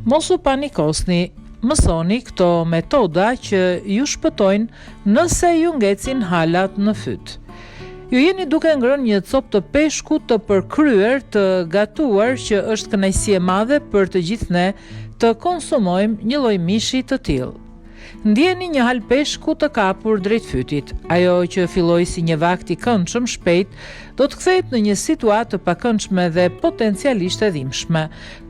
Mos u panikosni, mësoni këto metoda që ju shpëtojnë nëse ju ngecin halat në fyt. Ju jeni duke ngrënë një copë të peshkut të përkryer të gatuar që është kënaqësi e madhe për të gjithë ne të konsumojmë një lloj mishi të tillë. Ndjeni një halë peshku të kapur drejt fytit. Ajo që filloi si një vakt i këndshëm shpejt do të kthehet në një situatë të pakëndshme dhe potencialisht e dhimbshme.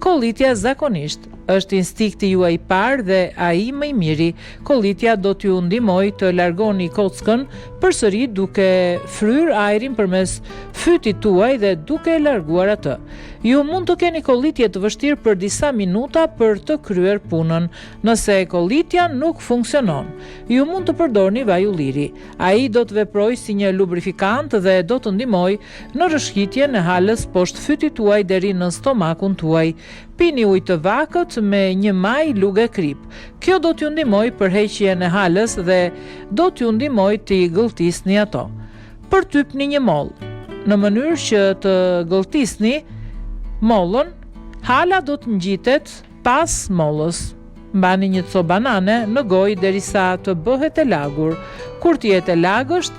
Kollitja zakonisht është instinkti juaj i parë dhe ai më i miri. Kollitja do t'ju ndihmojë të largoni kockën përsëri duke fryrë ajrin përmes fytit tuaj dhe duke e larguar atë. Ju mund të keni kollitje të vështirë për disa minuta për të kryer punën. Nëse kollitja nuk funksionon, ju mund të përdorni vaj ulliri. Ai do të veprojë si një lubrifikant dhe do të ndihmojë në rrëshqitjen e halës poshtë fytit tuaj deri në stomakun tuaj. Pini ujë të vakët me një majë luge kripë. Kjo do t'ju ndihmojë për heqjen e halës dhe do t'ju ndihmojë t'i gëlltisni ato. Përtypni një mollë. Në mënyrë që të gëlltisni mollën, hala do të ngjitet Pas mollës, mbani një copë banane në gojë derisa të bëhet e lagur. Kur të jetë e lagësht,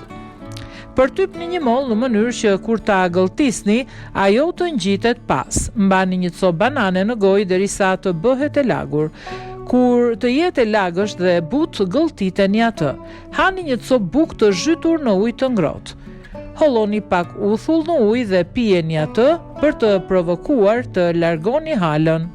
përtypni një mollë në mënyrë që kur ta gëlltisni, ajo të ngjitet pas. Mbani një copë banane në gojë derisa të bëhet e lagur. Kur të jetë e lagësht dhe e butë, gëlltiteni atë. Hani një copë bukë të zhytur në ujë të ngrohtë. Holloni pak uthull në ujë dhe pijeni atë për të provokuar të largoni halën.